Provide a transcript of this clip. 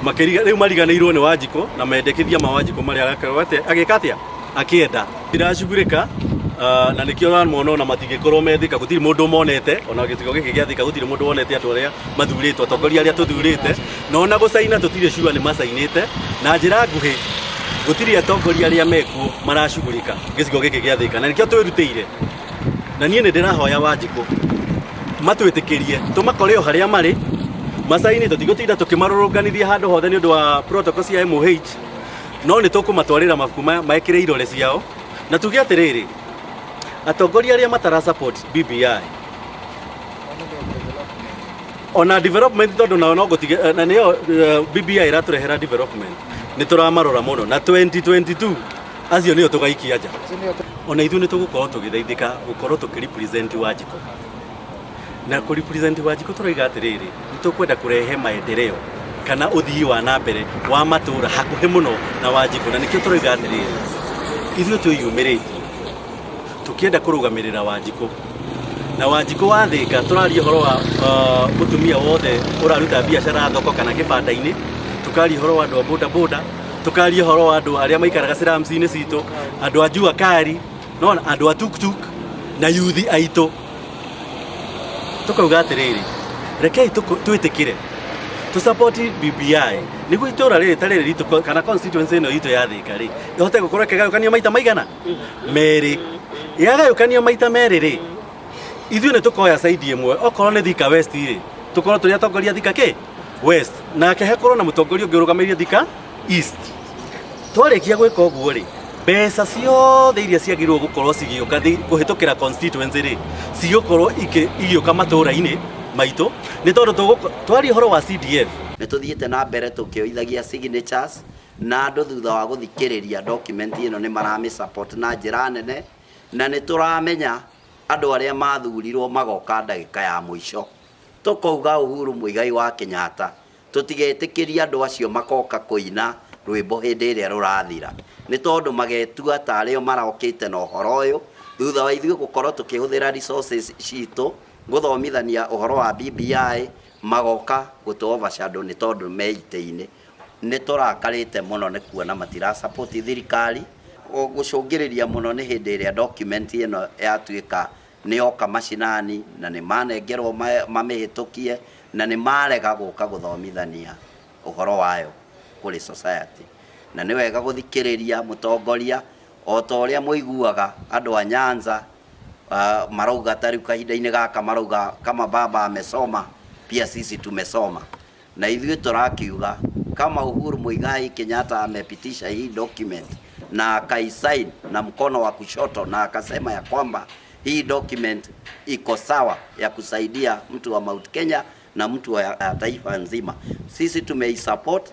Makĩriga rĩu mariganĩirwo nĩ Wanjikũ na mendekithia ma Wanjikũ marĩa arakorwo agĩka atĩa akĩenda iracugurĩka. Na nĩkĩo ũramona ona matingĩkorwo me Thika, gũtirĩ mũndũ monete, ona gĩcigo gĩkĩ gĩa Thika gũtirĩ mũndũ wonete andũ arĩa mathurĩtwo, atongoria arĩa tũthurĩte, na ona gũcaina tũtirĩ sure nĩ macainĩte. Na njĩra nguhĩ, gũtirĩ atongoria arĩa mekuo maracugurĩka gĩcigo gĩkĩ gĩa Thika, na nĩkĩo twĩrutĩire. Na niĩ nĩ ndĩrahoya Wanjikũ matwĩtĩkĩrie tũmakore o harĩa marĩ macaini. Tũtigũtinda tũkĩmarũrũnganithia handũ hothe nĩ ũndũ wa protocol cia MOH, no nĩ tũkũmatwarĩra mabuku maya mekĩre irore ciao na tuge atĩrĩrĩ, atongoria arĩa matara support BBI ona development, tondũ nao no gũtige na nĩyo BBI ĩratũrehera development, nĩ tũramarora mũno, na 2022 acio nĩo tũgaikia nja. Ona ithuĩ nĩ tũgũkorwo tũgĩthaithĩka gũkorwo tũkĩrepresent Wanjikũ, na kũrepresent Wanjikũ tũroiga atĩrĩrĩ, nĩ tũkwenda kũrehe maendeleo kana ũthii wa na mbere wa matũra hakuhĩ mũno na Wanjikũ, na nĩkĩo tũroiga atĩrĩrĩ, ithuĩ twĩyumĩrĩtie tũkĩenda kũrũgamĩrĩra Wanjikũ na Wanjikũ wa Thĩka. Tũraria ũhoro wa mũtumia wothe ũraruta biacara thoko kana kĩbanda-inĩ, tũkaria ũhoro wa andũ a boda boda, tũkaria ũhoro wa andũ arĩa maikaraga slums-inĩ citũ, andũ a jua kari, nona andũ a tuktuk na yuthi aitũ. Tũkauga atĩrĩrĩ, rekei twĩtĩkĩre tũ support BBI nĩguo itũra rĩrĩ ta rĩrĩ ritũ kana constituency ĩno itũ ya Thĩka rĩ ĩhote gũkorwo ĩkĩgayũkanio maita maigana merĩ. Yagayũkanio maita merĩ rĩ, ithuĩ nĩ tũkoya side ĩmwe. Okorwo nĩ Thika West rĩ, tũkorwo tũrĩ atongoria Thika kĩ West, nake hakorwo na mũtongoria ũngĩ ũrũgamĩrĩire Thika East. Twarĩkia gwĩka ũguo rĩ, mbeca ciothe iria ciagĩrĩirwo gũkorwo cigĩũka kũhĩtũkĩra constituency rĩ, cigũkorwo igĩũka matũũra-inĩ maitũ, nĩ tondũ twaria ũhoro wa CDF. Nĩ tũthiĩte na mbere tũkĩoithagia signatures na andũ thutha wa gũthikĩrĩria document ĩno nĩ maramĩ support na njĩra nene, na nĩ tũramenya andũ arĩa mathurirwo magoka ndagĩka ya mũico. Tũkauga Uhuru Muigai wa Kenyatta, tũtigetĩkĩria andũ acio makoka kũina rwĩmbo hĩndĩ ĩrĩa rũrathira, nĩ tondũ magetua tarĩo marokĩte na ũhoro ũyũ thutha wa ithuĩ gũkorwo tũkĩhũthĩra resources citũ gũthomithania ũhoro wa BBI. Magoka gũtũ overshadow nĩ tondũ me itĩ-inĩ. Nĩ tũrakarĩte mũno nĩ kuona matira support thirikari. Gũcũngĩrĩria mũno nĩ hĩndĩ ĩrĩa document ĩno yatuĩka nĩ yoka macinani na nĩ manengerwo mamĩhĩtũkie na nĩ marega gũka gũthomithania ũhoro wayo kũrĩ society. Na nĩ wega gũthikĩrĩria mũtongoria o ta ũrĩa mũiguaga andũ a Nyanza marauga ta rĩu kahinda-inĩ gaka marauga kama baba amesoma, pia sisi tumesoma. Na ithuĩ tũrakiuga kama Uhuru Muigai Kenyatta amepitisha hii document na akaisign na mkono wa kushoto na akasema ya kwamba hii document iko sawa ya kusaidia mtu wa Mount Kenya na mtu wa taifa nzima, sisi tumeisupport.